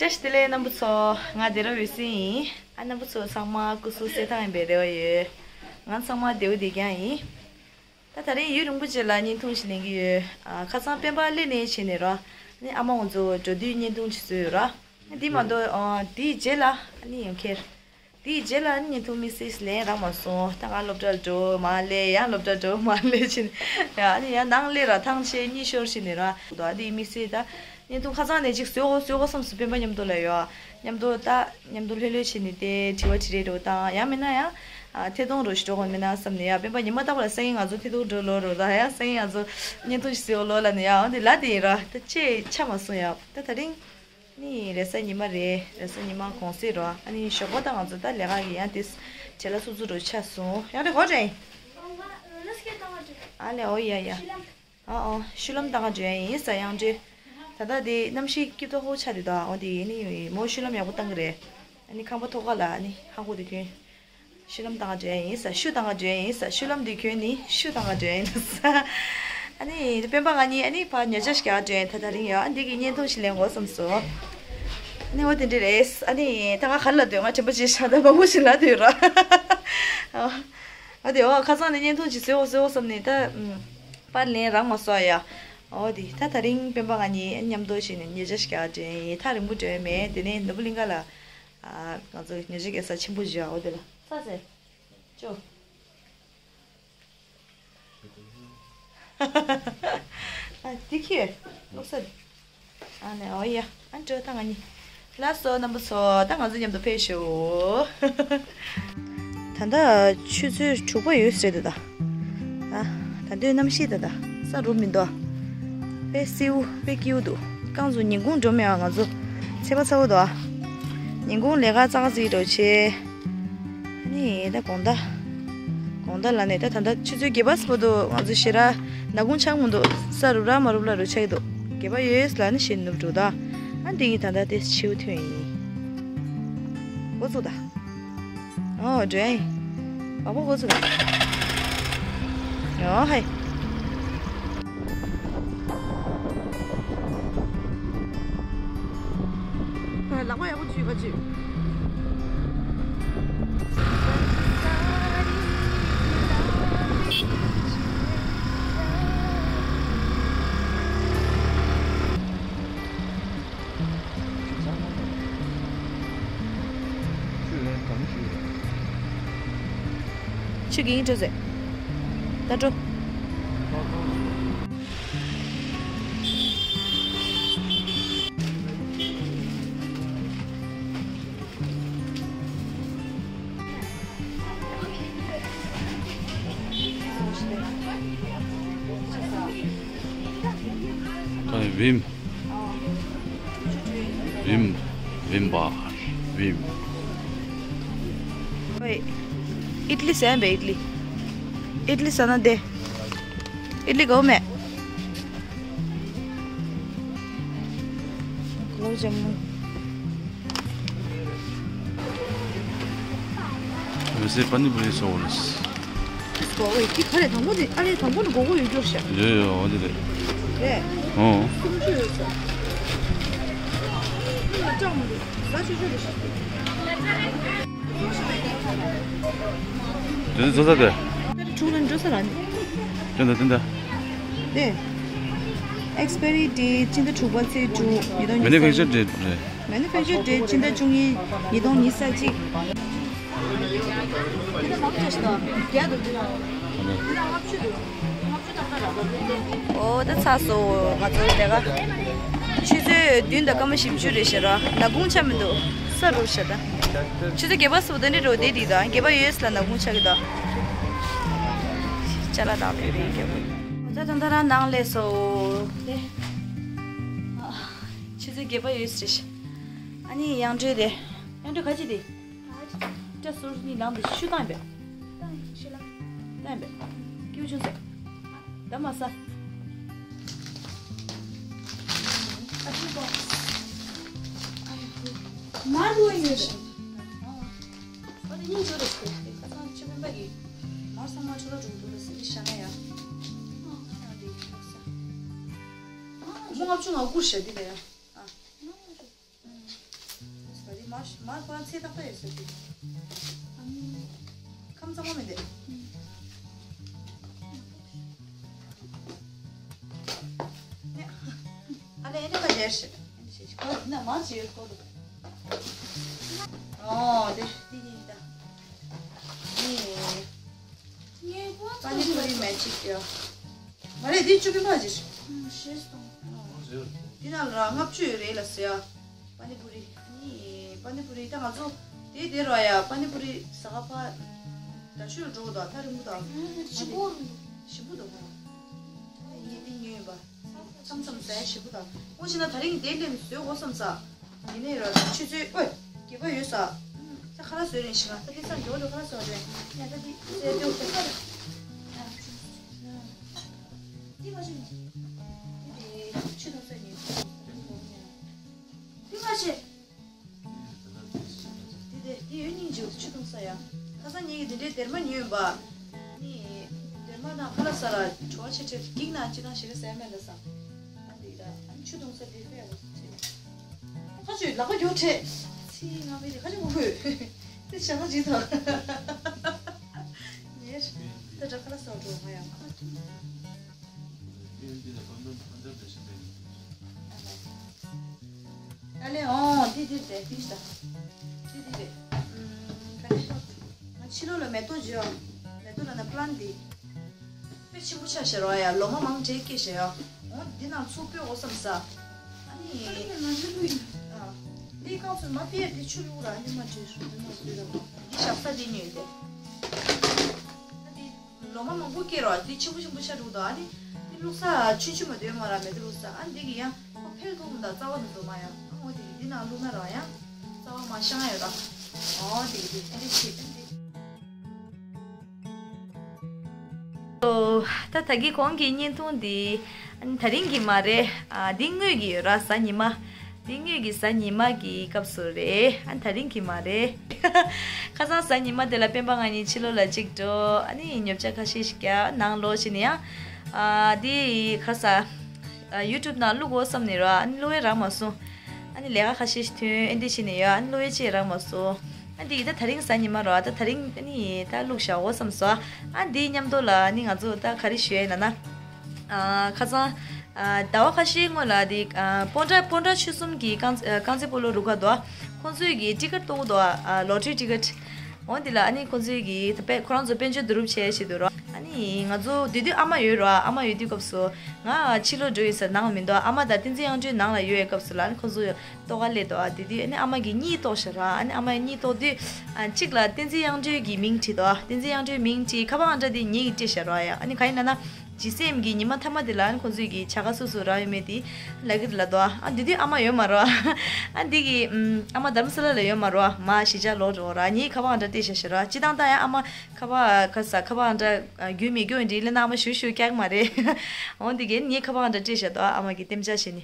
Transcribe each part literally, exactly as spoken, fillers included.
བཀྲ་ཤིས་བདེ་ལེགས་རྣམ་པ་ཚོ། ང་བདེ་རབ་འོད་ཟེར་ཡིན། ཨ། རྣམ་པ་ཚོ་ཚང་མ་སྐུ་གཟུགས་གསལ་ཐང་ཡིན་པའི་རེ་བ་ཡོད། ང་ཚང་མ་བདེ་པོ་བདེ་རྐྱང་ཡིན། ད་ད་རིང་ཡུན་རིང་པོ་རྗེས་ལ་བརྙན་ཐུང་ཞིག་ལེན་གྱི་ཡོད། ཨ། ཁ་སང་སྤེན་པ་སླེབས་ནས་བྱས་ནས་ར། ཨ་ནི་ཨ་མ་ང་ཚོ་འགྲོ་དུས་བརྙན་ཐུང་ཞིག་བཟོས་ཡོད་ར། འདི་མ་གཏོགས། ཨ། དེའི་རྗེས་ལ་ཨ་ནི་ཡང་ཁྱེར། དེའི་རྗེས་ལ་ཨ་ནི་བརྙན་ཐུང་དམིགས་བསལ་ལེན་རག་མ་སོང་། ད་ང་སློབ་གྲྭར་འགྲོ་མར་སླེབས། ཡང་སློབ་གྲྭར་འགྲོ་མར་སླེབས་བྱས་ནས། ཡང་ཨ་ནི་ཡང་ནང་སླེབས་ར་ཐང་ཆད་གཉིད་ཤོར་བྱས་ནས་ར། ད་དེ་དམིགས་བསལ་ད་བརྙན་ཐུང་ཁ་སང་ནས་ཅིག་བཟོས་འོ་བཟོས་འོ་བསམ་སོང་། སྤེན་པ་མཉམ་དུ་ལ་ཡོད། མཉམ་དུ་ད་མཉམ་དུ་ལྷོད་ལྷོད་བྱས་ནས་དེ་དྲི་བ་དྲི་རེས་འགྲོ་དང་། ཡང་མིན་ན་ཡང་། ཨ། ཐད་གཏོང་རོགས་ཞིག་འགྲོ་དགོས་མིན་ན་བསམ་ནས། ཡ། སྤེན་པ་ཉི་མ་རྟག་པར་སང་ཉིན་ང་ཚོ་ཐད་གཏོང་འགྲོ་ལོ་རོགས་དང་། ཡ། སང་ཉིན་ང་ཚོ་བརྙན་ཐུང་ཞིག་བཟོས་འོ་ལོ་ལབ་ནས། ཡ། འོ་དེ་ལ་དེ་ཡིན་ར། ད་ཅིག་ཆགས་མ་སོང་ཡ། ད་ད་རིང་ནི་རེས་གཟའ་ཉི་མ་རེད། རེས་གཟའ་ཉི་མ་གུང་སེང་རོ། ཨ་ནི་ཞོགས་པ་ད་ང་ཚོ་ད་ལས་ཀ་གི་ཡང་དེ་བྲེལ་བ་སུབ་སུབ་རུ་ཆགས་སོང་། ཡང་རེ་གོ་དྲན། ཨ་ལེ། འོ་ཡ་ཡ། ཨ་ཨོ། ཤུལ་ལམ་ལྟ་ག་འགྲོ་ཡ་ཡིན་ས། ཡང་འདྲི། ད་ལྟ་དེ་གནམ་གཤིས་སྐྱིད་པོ་ཧོ་ཆགས་དུས་ད། འོ་དེ་ནི་མོ་ཤུལ་ལམ་ཡག་པོ་བཏང་གི་རེད། ཨ་ནི་ཁང་པ་ཐོག་ཁ་ལ་ཨ་ནི་ཧ་གོ་དེ་གྱོན། ཤུལ་ལམ་ལྟ་ག་འགྲོ་ཡ་ཡིན་ས། ཤུ་ལྟ་ག་འགྲོ་ཡ་ཡིན་ས། ཤུལ་ལམ་དེ་གྱོན་ནི་ཤུ་ལྟ་ག་འགྲོ་ཡ་ཡིན་ས། ཨ་ནི་དེ་སྤེན་པ་ང་གཉིས་ཨ་ནི་ཕར་ཉལ་ཆས་ཤིག་རྒྱག་ག་འགྲོ་ཡ་ཡིན། ད་ད་རིང་ཡ། ཨ་འདི་གི་བརྙན་ཐུང་ཞིག་ལེན་དགོས་བསམ་སོང་། ཨ་ནི་འོ་དེ་འདྲ་རེད། ཨ་ནི་ད་ང་ག་རེ་ལབ་འདོད། ང་དྲན་པ་བརྗེད་ཤག་ད་མང་པོ་ཞིག་ལབ་འདོད་ར། ཨ། ཨ་དེ་འོ་ཁ་སང་ནས་བརྙན་ཐུང་ཅིག་བཟོས་འོ་བཟོས་འོ་བསམ་ནས་ད། ཨུམ། པར་ལེན་རག་མ་སོང་ཡ། འོ་དེ་ད་ད་རིང་སྤེན་པ་ང་གཉིས་མཉམ་དུ་བྱས་ནས་ཉལ་ཆས་ཤིག་རྒྱག་ག་འགྲོ་ཡ་ཡིན། ཐག་རིང་པོ་འགྲོ་ཡ་མེད། དེ་ནས་ནོར་བུ་གླིང་ག་ལ། ཨ། ང་ཚོ་ཉལ་ཆས་རྒྱག་ས་ཆེན་པོ་ཞིག་འོ་དེ་ལ་ས་ཟེར། ཅོ། ཨ། འདི་ཁྱེར། ལོག་ས། ཨ་ནི་འོ་ཡ། ཨ་འགྲོ་ད་ང་གཉིས། ལགས་སོ་རྣམ་པ་ཚོ། ད་ང་ཚོ་མཉམ་དུ་ཕེབས་ཤོག་ད་ལྟ་ཆུ་ཚོད་དྲུག་པ་ཡོད་ཟེར་འདུག་ད། ཨ། ད་དུས་གནམ་གཤིས་ད་ལྟ་ས་རུབ་མི་འདུག་དཔེ་བསིལ་པོ་དཔེ་སྐྱིད་པོ་འདུག་རྐང་བཙུགས་ཉིན་གུང་འགྲོ་མེད་ཨ། ང་ཚོ་ཚད་པ་ཚ་པོ་འདུག་ཨ། ཉིན་གུང་ལས་ཀ་ཙག་ཙིག་འགྲོ་ཆེ། ཨ་ནི་ད་དགོང་དག་དགོང་དག་ལ་ནས་ད་ད་ལྟ་ཆུ་ཚོད་བརྒྱད་པ་ཙམ་པ་འདུག་ང་ཚོ་ཞེ་དྲག་ནག་ཁུང་ཆགས་མི་འདུག་ས་རུབ་ར་མ་རུབ་ལ་རུ་ཆགས་ཀྱི་འདུག་བརྒྱད་པ་ཡོད་ལ་ནི་ཞེ་ནུབ་འགྲོ་ད། ཨ་འདི་ཡིན་ད་ལྟ་དེ་ཆེའུ་ཐོན་ཡིན། འགོ་ཚུགས་ད། ཨོ་འགྲོ་ཡ་ཡིན། བ་པོ་འགོ་ཚུགས་ད། ཨོ་ཧའི། ལག་པ་ཡག་པོ་འཇུས་པ་འཇུས། ཆུ་གིས་འགྲོ་ཟེར། ད་འགྲོ། ད་ནི་བིམ། བིམ། བིམ་པ། བིམ། ཨོའི། ཨིད་ལི་ཟ་ཡ་མེད། ཨིད་ལི། ཨིད་ལི་ཟ་ན་བདེ། ཨིད་ལི་དགའ་པོ་མེད། གློ་ཇ་མུན། ཝེ་སེ་པ་ནི་པུ་རི་སོ་ཝོ་ལས། ཨོའི་ཁྱི་ཁ་རེ་དང་པོ་ནི་ཨ་རེ་དང་པོ་ནི་གོ་གོ་ཡོད་རྒྱུ་ཤ། ཡོད་ཡོད། འོ་དེ་རེད། རེད། ཨོ། སུམ་ཅུ་ཡོད་ས། ཨ་ལ་ཅག་མི་འདུག་ཟ་ཆོག་ཆོག་རེད་ཤག་དེ་ཚོ་ཚོ་ས་དེ། ཕྱི་ཟླ་དྲུག་ལ་འགྲོ་ས་ར་ནི། དེ་འདྲ་དེ་འདྲ། དེ། ཨེགས་པེ་རི་ཌེ་ཊི་ཕྱི་ཟླ་དྲུག་པ་ཚེས་དྲུག་ཉིས་སྟོང་ཉི་ཤུ། མེ་ནུ་ཕེག་ཅར་ཌེ་ཊི་རེད། མེ་ནུ་ཕེག་ཅར་ཌེ་ཊི་ཕྱི་ཟླ་བཅུ་གཉིས་ཉིས་སྟོང་ཉི་ཤུ་རྩ་གཅིག་ཨོ་ད་ཚར་སོང་ང་ཚོ་ལས་ཀ། ཆུ་ཚོད་བདུན་དང་སྐར་མ་བཞི་བཅུ་རེད་ཤག་ར། ནག་ཁུང་ཆགས་མི་འདུག་ས་རུབ་ཤག་ད། ཆུ་ཚོད་བརྒྱད་པ་སུ་དེ་འདྲ་རུ་བསྡད་དེ་ད་བརྒྱད་པ་ཡོད་ས་ལ་ནག་ཁུང་ཆགས་ཀྱི་ད། ཅ་ལག་བཏང་དེ་རེད་རྒྱལ་པོ། ད་ད་ད་ར་ནང་ལས་སོ། དེ། ཆུ་ཚོད་བརྒྱད་པ་ཡོད་ས་རེད་ཤག་ཨ་ནི་ཡང་སྤྲོས་དེ། ཡང་སྤྲོས་ག་ཅི་དེ། སྐྲ་ཟུར་གཉིས་ལངས་ཏེ་ཤུ་བཏང་པས། བཏང་ཡིན་ཤུ་ལ། བཏང་པས། སྐྱིད་པོ་བྱུང་ཟེར། ད་མ་ཟ། ཨ་ཅི་གོ། མར་དུ་ཡོད་ཤག་ཨ་ནི་སྙིང་རྗེ་རེད་ཟེར། ཁ་སང་ཆུ་སྨན་པ་གིས་མར་ཚང་མ་ཆུ་ལ་འགྲོ་འདུག་ལ་ཟེར་ཏེ་བཞག་ན་ཡ། ཨ་ནི་ལྔ་བཅུ་ང་དགུ་ཤག་འདི་ལ་ཡ། ཨ། མར་ཁོ་རང་ཚེ་ཐག་པ་ཡོད་ཟེར་གི། ཁམས་གཙང་མ་མི་འདུག་ཨ་ལས་ཨེ་འདྲ་ག་རེ་ཞིག་ཨེ་འདྲ་ཞིག་ཁོ་ན་མར་ཅི་ཡོད་ཁོ་འདུག་ཨོ་དེ་དེ་ཡིན་ད། ཨེ། པ་ནི་པུ་རི་མེ་ཅིག་ཡོད། མ་རེད་འདི་བཅུ་བདུན་པ་ཅིག་ཨུམ་ཤེས་སོང་། འདི་ནང་ལ་ལྔ་བཅུ་ཡོད་རེད་ལ་ཟེར་ཡ། པ་ནི་པུ་རི། ནི་པ་ནི་པུ་རི་ད་ང་ཚོ་དེ་དེ་རོ་ཡ་པ་ནི་པུ་རི་ཟ་ག་ཕ། ད་ཤུལ་འགྲོ་གི་འདུག་ཐག་རིང་པོ་འདུག་ཞིམ་པོ་འདུག་ཞིམ་པོ་འདུག་ཧ། ད་ཡིན་འདི་ཉོས་ཡིན་པ། མཚམས་མཚམས་ཟ་ཡ་ཞིམ་པོ་འདུག་འོ་བྱས་ན་དེ་རིང་དེ་ལེན་བཟོས་འོ་བསམ་ས། ཡིན་ནའི་ར་ཆུ་ཚོད་ཨོ། སྒེག་པ་ཡོད་ས། ད་ཁ་ལག་བཟོས་རེད་ཤི་ང་ད་དེ་སང་སྒེག་པ་ལོ་ཁ་ལག་བཟོ་རེད་ཡ་ད་དེ་ཟས་སྟོན་ཁ་ལག་དེ་མ་ཤེས་ནི། དེ་ཆུ་དང་ས་ཉོས། དེ་མ་ཤེས། དེ་དེ་དེ་ཡོད་སྙིང་རྗེ་ཆུ་དང་ས་ཡ། ཁ་སང་ཉིན་གྱི་དེ་འདྲའི་སྡེར་མ་ཉོས་པ། ནི། སྡེར་མ་དང་ཁ་ལག་ས་ར་བྲོ་བ་ཆེ་ཆེ་འགྱིག་ནང་ཅི་དང་ཞེ་ག་ཟས་མེད་ལ་ས། ཨ་འདི་ད་ཨ་ཆུ་དང་ས་དེ་ཕེ་ཡ་ཁ་ཆུ་ལག་པ་རྒྱོ་ཁྲེ། ཚི་ང་མི་དེ་ཁ་ཆུ་མོ་ཁོས། དེ་བྱ་ས་ཅི་དང་། ཉེར། ད་དྲ་ཁ་ལག་ས་བྲོ་མ་ཡ། ཨ་ལེ་ཨོ་དེ་དེ་དེ་དེ་ཤ། དེ་དེ་རེད། ཨུམ་ག་རེ། ང་ཕྱི་ལོགས་ལ་མེ་ཏོག་བརྗོད། མེ་ཏོག་ལ་ན་པླན་དེ། དཔེ་ཆེན་པོ་ཆགས་ཤག་རོ་ཡ་ལོ་མ་མང་དྲགས་སྐྱེས་ཤག་ཡ། འོ་འདི་ནང་ཚུགས་དགོས་འོ་བསམ་ས། ཨ་ནི། ཨ་འདི་རྐང་ཚོད་མ་ཕི་ཡ་དེ་ཆུ་བླུགས་ར་འདི་མ་བྲིས་རུ་འདི་མ་བྲིས་ར་འདི་བཞག་ས་དེ་ཉོས་ཏེ། ཨ་འདི། ལོ་མ་མང་པོ་སྐྱེས་རོགས་འདི་ཆེན་པོ་ཆེན་པོ་ཤ་འགྲོ་དང་ཨ་ནི་འདི་བླུགས་ས་ཆུང་ཆུང་མ་འདོད་མ་ར་མེད་དུ་བླུགས་ས་ཨ་འདི་གི་ཡང་ཁོ་འཕེལ་ཐུབ་མི་འདུག་རྩ་བ་ནས་བཟོ་མ་ཡང་ཨ་འོ་དེ་གི་འདི་ནང་བླུགས་ན་རོགས་ཡང་རྩ་བ་མ་ཤང་ཡོད་ར་ཨོ་དེ་གི་འདི་ཨ་འདི་ཆེ་ཨ་འདི། ད་ད་གི་གོང་གི་བརྙན་ཐུང་འདི་ཨ་ནི་ད་རིང་གི་མ་རེད་ཨ་འདི་དངོས་ཀྱི་ཡོད་ར་གཟའ་ཉི་མ། དེ་དངོས་ཀྱི་གཟའ་ཉི་མ་གི་སྐབས་སུ་རེད། ཨ་ད་རིང་གི་མ་རེད། ཁ་སང་གཟའ་ཉི་མ་དེ་ལ་སྤེན་པ་ང་གཉིས་ཕྱི་ལོགས་ལ་གཅིག་འགྲོ། ཨ་ནི་ཉོ་ཆ་ཁ་ཤས་ཤིག་རྒྱག་ནང་ལོགས་ཕྱིན་ནས་ཡང་། ཨ་དེ་ཁ་ས། ཨ་ཡུ་ཊུབ་ནང་བླུག་དགོས་བསམ་ནས་ར་ཨ་ནི་བླུག་ཡས་རག་མ་སོང་། ཨ་ནི་ལས་ཀ་ཁ་ཤས་ཤིག་ཐོན་ཨེ་འདི་ཕྱིན་ནས་ཡོད་ཨ་ནི་བླུག་ཡས་ཅིག་རག་མ་སོང་། ཨ་འདི་ཡི་ད་ད་རིང་གཟའ་ཉི་མ་ར་ད་ད་རིང་ཨ་ནི་ད་བླུག་བཞག་དགོས་བསམ་སོང་། ཨ་འདི་མཉམ་དུ་ལ་ཨ་ནི་ང་ཚོ་ད་ག་རེ་ཞུ་ཡས་ན་ན། ཨ་ཁ་སང་། ཨ་ཟླ་བ་ཁ་ཤས་སྔོན་ལ་དེ་ཨ་སྤོན་ཊ་སྤོན་ཊ་ཆོལ་གསུམ་གྱི་རྐང་ཨ་རྐང་རྩེད་སྤོ་ལོ་རུ་ཁག་དོ། ཁོང་ཚོས་ཀྱི་ཊི་ཀེ་ཊི་གཏོང་གི་འདུག་ཨ་ལོ་ཊ་རི་ཊི་ཀེ་ཊི། འོ་འདི་ལ་ཨ་ནི་ཁོང་ཚོས་ཀྱི་ད་དཔེ་ཁོ་རང་ཚོ་དཔལ་འབྱོར་བསྡུ་རུབ་བྱས་བྱས་འདུག་རོ། ཨ་ནི་ང་ཚོ་དེ་དུས་ཨ་མ་ཡོད་རོ། ཨ་མ་ཡོད་དུས་སྐབས་སུ་ང་ཕྱི་ལོགས་འགྲོ་ཡོད་ས་ནང་ལ་མི་འདུག་ཨ་མ་དང་བསྟན་འཛིན་དབྱངས་སྒྲོན་ནང་ལ་ཡོད་པའི་སྐབས་སུ་ལ་ཨ་ནི་ཁོང་ཚོ་ལྟོ་ག་སླེབས་འདུག་ཨ་དེ་དུས་ཨ་ནི་ཨ་མ་གིས་གཉིད་ལྟོགས་ཤག་ར། ཨ་ནི་ཨ་མ་གཉིད་ལྟོགས་དུས་ཨ་གཅིག་ལ་བསྟན་འཛིན་དབྱངས་སྒྲོན་གྱི་མིང་བྲིས་འདུག་བསྟན་འཛིན་དབྱངས་སྒྲོན་མིང་བྲིས་ཁ་པར་ཨང་གྲངས་དེ་ངེད་ཀྱིས་སྤྲད་ཤག་ར་ཡ། ཨ་ནི་ག་ཡིན་ན་ན། ཇི་སི་ཨེམ་གི་ཉི་མ་མཐའ་མ་དེ་ལ་ཁོང་ཚོས་ཀྱི་བྱ་དགའ་སོ་སོ་རག་ཡོད་མེད་དེ་ལབ་ཀྱི་ལབ་འདུག་ཨ་འདི་དུས་ཨ་མ་ཡོད་མ་རེད། ཨ་འདི་གི་ཨམ་ཨ་མ་དྷ་རམ་ས་ལ་ལ་ཡོད་མ་རེད། མ་གཞིས་ཆགས་ལོག་འགྲོ་ར། ངའི་ཁ་པར་ཨང་གྲངས་སྤྲད་བཞག་ཤག་ར། སྤྱིར་བཏང་ད་ཡང་ཨ་མ་ཁ་པར་ཁ་ས་ཁ་པར་ཨང་གྲངས་རྒྱུས་མེད་རྒྱུ་འདྲི་ལས་ན་ཨ་མ་ཞུ་ཞུ་སྐྱག་མ་རེད། འོ་འདི་གས་ངའི་ཁ་པར་ཨང་གྲངས་སྤྲད་བཞག་འདུག་ཨ་མ་གི་རྟེན་འབྱེད་བྱས་ནི།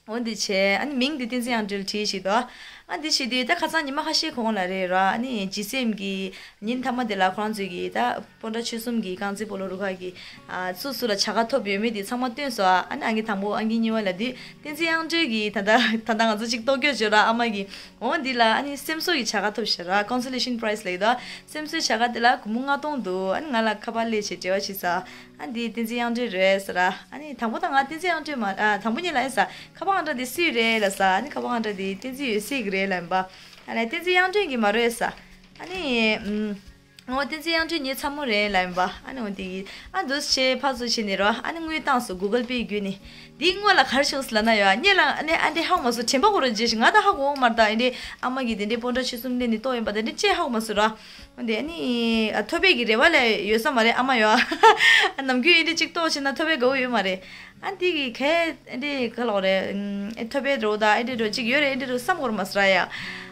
འོ་འདི་བྱས་ཨ་ནི་མིང་འདི་བསྟན་འཛིན་དབྱངས་སྒྲོན་བྲིས་ཤིག་འདུག་ཨ་འདི་བྱས་དུས་ད་ཁ་སང་ཉི་མ་ཁ་ཤས་གོང་ལ་རེད་ར། ཨ་ནི་ཇི་སི་ཨེམ་གི་ཉིན་མཐའ་མ་དེ་ལ་ཁོ་རང་ཚོས་ཀྱི་ད་སྤོན་ཊ་ཆོལ་གསུམ་གྱི་རྐང་རྩེད་སྤོ་ལོ་རུ་ཁག་གི་ཨ་སུ་སུ་ལ་བྱ་དགའ་ཐོབ་ཡོད་མེད་དེ་ཚང་མ་སྟོན་སོང་། ཨ་ནི་ཨང་ཀི་དང་པོ་ཨང་ཀི་གཉིས་པ་ལ་དུས་བསྟན་འཛིན་དབྱངས་སྒྲོན་གྱིས་ད་ལྟ་ད་ལྟ་ང་ཚོ་གཅིག་ལྟོ་གོས་བྱོས་ར་ཨ་མ་གིས། འོ་འདི་ལ་ཨ་ནི་སེམས་གསོ་གི་བྱ་དགའ་ཐོབ་ཤག་ར། ཀོན་སོ་ལེ་ཤན་པ་རའི་ཛི་ལབ་ཀྱི་འདུག་སེམས་གསོའི་བྱ་དགའ་དེ་ལ་སྒོར་མོ་ལྔ་སྟོང་འདུག་ཨ་ནི་ང་ལ་ཁ་པར་སླེབས་བྱས་འབྲེལ་བ་བྱས་ས། ཨ་འདི་བསྟན་འཛིན་དབྱངས་སྒྲོན་རེད་ཟེར་ར། ཨ་ནི་དང་པོ་ད་ང་བསྟན་འཛིན་དབྱངས་སྒྲོན་མ་ཨ་དང་པོ་ཉིད་ལ་ཨེ་ཟ་ཁ་པར་ཨང་གྲངས་དེ་སུའི་རེད་ལབ་ས། ཨ་ནི་ཁ་པར་ཨང་གྲངས་དེ་བསྟན་འཛིན་ཡོད་སྲིད་ཀྱི་རེད་ལབ་ཡིན་པ། ཨ་ལས་བསྟན་འཛིན་དབྱངས་སྒྲོན་གྱི་མ་རེད་ཟ། ཨ་ནི་ཨུམ། ངོ་བསྟན་འཛིན་དབྱངས་སྒྲོན་ངའི་ཚ་མོ་རེད་ལབ་ཡིན་པ། ཨ་ནི་འོ་དེ་གི་ཨ་འདུག་སེ་ཕར་ཚུར་བྱས་ནས་རོ། ཨ་ནི་དངུལ་བཏང་སོང་གུ་གལ་པེ་བརྒྱུད་ནས། འདིའི་སྔོན་ལ་ག་རེ་བྱུང་སོང་ལབ་ན་ཡོད་ཨ་ནི་ལ་ཨ་ནི་ཨ་འདྲས་ཧ་གོ་མ་སོང་། དྲན་པ་གོ་ར་རྗེས་ཤིག་ང་ད་ཧ་གོ་མ་རེད། ད་ཨ་འདྲས་ཨ་མ་གིས་དེ་འདྲས་སྤོན་ཊ་ཆོལ་གསུམ་སླེབས་ནས་གཏོང་ཡིན་པ་དེ་འདྲས་ཅིག་ཧ་གོ་མ་སོང་ར། འོ་དེ་ཨ་ནི་ཨ་ཐོབ་པའི་གི་རེ་བ་ལས་ཡོད་ས་མ་རེད་ཨ་མ་ཡོད་ཨ། ནམ་རྒྱུན་ཨ་འདྲས་ཅིག་གཏོང་བྱས་ན་ཐོབ་པའི་དགའ་བོ་ཡོད་མ་རེད། ཨ་འདི་གི་གས་ཨ་འདི་ག་ལོག་རེད། ཨེ་ཐོབ་པའི་འགྲོ་ད་ཨེ་འདྲི་འགྲོ་གཅིག་ཡོད་རེད་ཨེ་འདྲི་འགྲོ་བསམ་གོ་ར་མ་སོང་ར་ཡ།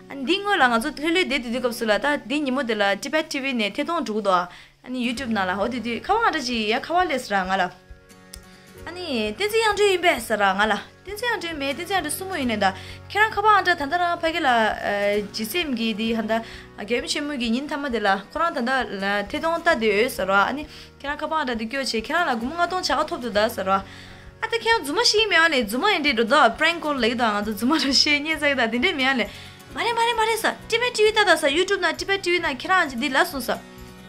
ཨ་འདི་སྔོན་ལ་ང་ཚོ་ལྷོད་ལྷོད་བསྡད་དུས་དུས་སྐབས་སུ་ལ་ད་འདི་ཉིན་མོ་དེ་ལ་ཊི་བེཊ་ཊི་ཝི་ནས་ཐད་གཏོང་འགྲོ་གི་འདུག་ཨ་ནི་ཡུ་ཊུབ་ནང་ལ་འོ་དེ་དུས་ཁ་པར་ཨང་གྲངས་ཅིག་ཡ་ཁ་པར་སླེབས་སོང་ར་ང་ལ། ཨ་ནི་བསྟན་འཛིན་དབྱངས་སྒྲོན་ཡིན་པས་ཟེར་ར་ང་ལ། བསྟན་འཛིན་དབྱངས་སྒྲོན་མེད། བསྟན་འཛིན་དབྱངས་སྒྲོན་སྲུ་མོ་ཡིན་ནས་ད། ཁྱེད་རང་ཁ་པར་ཨང་གྲངས་ད་ལྟ་རང་ཕ་གི་ལ་ཨ་ཇི་སི་ཨེམ་གི་དེ་ཧ་ད་རྒྱལ་ཡུམ་ཆེན་མོ་གི་ཉིན་མཐའ་མ་དེ་ལ་ཁོ་རང་ད་ལྟ་ལ་ཐད་གཏོང་ལྟ་བསྡད་ཡོད་ཟེར་ར། ཨ་ནི་ཁྱེད་རང་ཁ་པར་ཨང་གྲངས་དེ་སྐྱོར་བྱས་ཁྱེད་རང་ལ་སྒོར་མོ་ལྔ་སྟོང་བྱ་དགའ་ཐོབ་འདུག་ད་ཟེར་ར། ཨ་ད་ཁྱེད་རང་རྫུན་མ་ཤེས་ཀྱི་མེད་ཨ་ལས། རྫུན་མ་ཡིན་འདྲས་འགྲོ་ད་པྲེང་ཀོལ་ལབ་ཀྱི་འདུག་ང་ཚོ་རྫུན་མ་ར་བཤད་ཉེས་ཚ་གི་ད་དེ་འདྲས་མེད་ཨ་ལས། མ་རེད་མ་རེད་མ་རེད་ཟེར། ཏི་བེཊ་ཊི་ཝི་ལྟ་ད་ཟེར། ཡུ་ཊུབ་ནང་ཏི་བེཊ་ཊི་ཝི་ནང་ཁྱེད་རང་འདི་ལབ་སོང་ཟེར།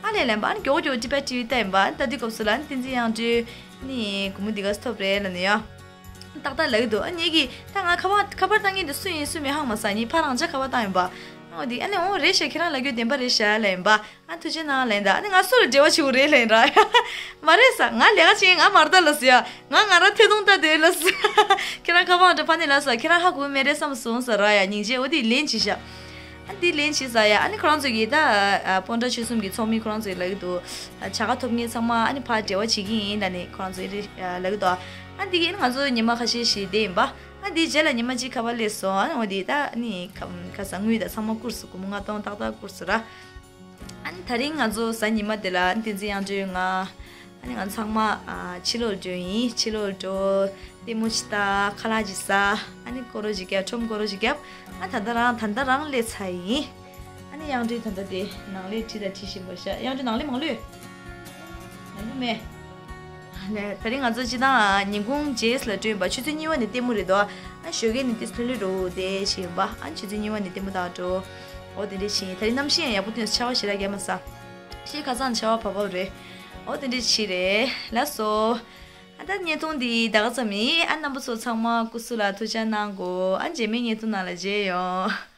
ཨ་ལས་ལབ་པ། ཨ་ནི་མགྱོགས་མགྱོགས་ཏི་བེཊ་ཊི་ཝི་ལྟ་ཡིན་པ། ཨ་ནི་ལྟ་དུས་སྐབས་སུ་ལ་ཨ་ནི་བསྟན་འཛིན་དབྱངས་སྒྲོན་ནི་སྒོར་མོ་འདི་ག་ཚོད་ཐོབ་རེད་ལབ་ནས་ཡ། ཏག་ཏག་ལབ་ཀྱི་འདུག་ཨ་ངེད་ཀྱིས་ད་ང་ཁ་པར་ཁ་པར་བཏང་མཁན་དེ་སུ་ཡིན་སུ་མིན་ཧ་མ་སོང་། ངས་ཕར་རང་འཇགས་ཁ་པར་བཏང་ཡིན་པ། ཨ་འོ་དེ་ཨ་ནི་འོ་རེད་ཤག་ཁྱེད་རང་ལབ་རྒྱུ་བདེན་པ་རེད་ཤག་ལབ་ཡིན་པ། ཨ་ཐུགས་རྗེ་གནང་ལབ་ཡིན་ད། ཨ་ནི་ང་སུ་ལ་འབྲེལ་བ་བྱེད་དགོས་རེད་ལབ་ཡིན་ར། མ་རེད་ཟེར། ང་ལས་ཀ་བྱེད་མཁན་ང་མ་རེད་ད་ལབ་སོང་ཡ། ང་ང་རང་ཐད་གཏོང་ལྟ་དེ་ལབ་སོང་། ཁྱེད་རང་ཁ་པར་འདྲ་ཕ་ནས་ལབ་སོང་། ཁྱེད་རང་ཧ་གོ་མེད་རེད་བསམ་སོང་ཟེར་ར་ཡ། སྙིང་རྗེ། འོ་དེ་ལན་བྱས་ཤག་ཨ་འདི་ལན་བྱས་ཟེར་ཡ། ཨ་ནི་ཁོ་རང་ཚོ་གིས་ད་ཨ་སྤོན་ཊ་ཆོལ་གསུམ་གྱི་ཚོགས་མི་ཁོ་རང་ཚོ་གིས་ལབ་ཀྱི་འདུག་ཨ་བྱ་དགའ་ཐོབ་མཁན་ཚང་མ་ཨ་ནི་ཕར་འབྲེལ་བ་བྱེད་ཀྱི་ཡིན་ལབ་ནས་ཁོ་རང་ཚོ་གིས་ཨ་ལབ་ཀྱི་འདུག་ཨ་འདི་གིས་ང་ཚོ་ཉི་མ་ཁ་ཤས་ཤིག་བསྡད་ཡིན་པ། ཨ་འདིའི་རྗེས་ལ་ཉི་མ་གཅིག་ཁ་པར་སླེབས་སོང་། ཨ་ནི་འོ་དེ་ད་ཨ་ནི་ཁ་ཁ་ས་དངུལ་དང་ཚང་མ་བསྐུར་སོང་། སྒོར་མོ་ལྔ་སྟོང་ཏག་ཏག་བསྐུར་སོང་ར། ཨ་ནི་ད་རིང་ང་ཚོ་གཟའ་ཉི་མ་དེ་ལ་ཨ་ནི་བསྟན་འཛིན་དབྱངས་སྒྲོན་ང་ཨ་ནི་ང་ཚང་མ་ཨ་ཕྱི་ལོགས་འགྲོ་ཡིན། ཕྱི་ལོགས་འགྲོ། ལྟད་མོ་ཅིག་ལྟ། ཁ་ལག་ཅིག་ཟ། ཨ་ནི་སྐོར་ར་ཅིག་རྒྱབ། ཁྲོམ་སྐོར་ར་ཅིག་རྒྱབ། ཨ་ད་ལྟ་རང་ད་ལྟ་རང་སླེབས་ཚར་ཡིན། ཨ་ནི་དབྱངས་སྒྲོན་ད་ལྟ་དེ་ནང་ལས་ཁྲིད་དང་ཁྲིད་བཞིན་པ་ཤག་དབྱངས་སྒྲོན་ནང་ལས་མ་ལོས། ནང་ལོས་མེད། ད་རིང་ང་ཚོ་སྤྱིར་བཏང་ཉིན་གུང་རྗེས་ལ་འགྲོ་ཡིན་པ། ཆུ་ཚོད་གཉིས་པ་ནས་ལྟད་མོ་རེད་དོ། ཨ་ཞོགས་ཀས་ནས་ཏིས་ལྷོད་ལྷོད་འགྲོ་དེ་བྱས་ཡིན་པ། ཨ་ཆུ་ཚོད་གཉིས་པ་ནས་ལྟད་མོ་ལྟ་འགྲོ། འོ་དེ་འདྲས་བྱས་ཡིན། ད་རིང་གནམ་གཤིས་ཡང་ཡག་པོ་ཐོན་སོང་། ཆར་པ་ཞེ་དྲག་བརྒྱབ་མ་སོང་། ཤེལ་ཁ་སང་ཆར་པ་བབས་བབས་རེད། འོ་དེ་འདྲས་བྱས་རེད། ལགས་སོ། ཨ་ད་བརྙན་ཐུང་འདི་ད་ག་ཙམ་ཡིན། ཨ་རྣམ་པ་ཚོ་ཚང་མ་སྐུ་གཟུགས་ལ་ཐུགས་ཅག་གནང་དགོས། ཨ་རྗེས་མའི་བརྙན་ཐུང་ནང་ལ་མཇལ་ཡོང་།